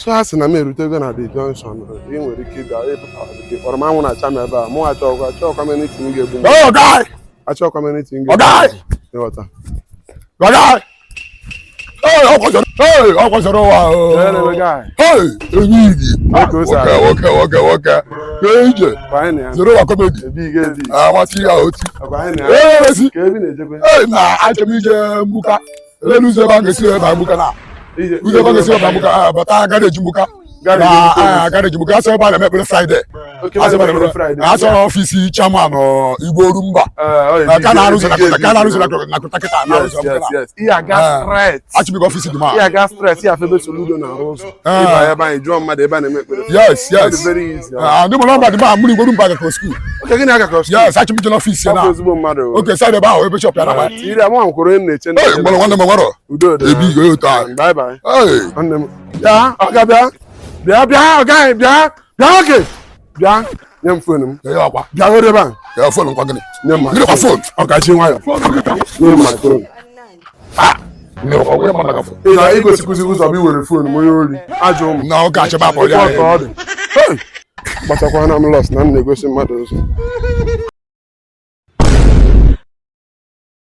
So ha sị na m erutego na the junction. Ị nwere ike ịbịa ịpụta gị kpọrọ m. Anwụ na-acha m ebe a. Mụ achọghịkwa m anything ga-egbu m. Oh, guy! Achọghịkwa m anything Oh, ga-egbu guy! m. Ịghọta? Guy! Hey, ọ kwasoro, hey, ọ kwasoro ụwa o. Ee, na-eme guy. Hey, enyi gị. Nwoke ose Nwoke, ahụ. nwoke, nwoke, nwoke. Kee ije. Kwa anyị na ya. Zoro ụwa comedy. Ebi ga ebi. Ah, nwati ya oti. Kwa anyị na ya. Ee, esi. Ka ebi na-ejekwe. Hey, na achọ m ije Mgbuka. Elelu ụzọ ebe a ga-esi ebe a Mgbuka na. Ụzọ ebe a ga-esi ebe a Mgbuka, ah, bata garage Mgbuka. Garage Na, Mgbuka. ah, garage Mgbuka. Asọ ebe a na-eme ekpere Friday. Okay, Asọ ebe a na-eme ekpere Friday. Asọ ọfisi chairman ọ, Igwe Orumba. Ee, ọ Ka na-arụzi na ebi ka na-arụzi na na kịta Yes, na-arụzi yes, na yes. Ihe aga Ah. straight. Achịbiga ọfisi dị ma. Ihe aga straight. Ihe afebe Soludo na-arụ ụzọ. Ah. Ịba ebe anyị jụọ mmadụ ebe a na-eme ekpere. Yes. Ọ dị very easy. Ah, ndị mụrụ mba dị ma mụrụ Igwe Orumba gakọrọ school. Okay, gịnị aga cross? Yes, achịbiga n'ọfisi ya Ọ bụ na. ezigbo mmadụ. Okay, side ebe ahụ ebe shop ya na. Iri amụ nkwụrụ onye m na-eche. Hey, mgbọrọ nwanne m nwere. Udo dị. Ebi ga otu ahụ. Bye bye. Hey, Nwanne m. Bịa, ọga bịa. Bịa bịa ọga anyị bịa. Bịa oge. Bịa. Nye m phone m. ya akwa. Bịa hụrụ ebe a. Ya phone nkwa gịnị? Nye m. Gịnị kwa phone? Ọkachi nwayọ. Nye m my phone. Nne ọkwa onye mmadụ gafọ. Ị na igosikwuzi ụzọ bụ iwere phone m onye ori. Ajọ ụmụ. Na ọ ga-achịba akpọ ya. Ịkwa ka ọ dị. Hey! Kpatakwana m loss na m na-egosi mmadụ ụzọ.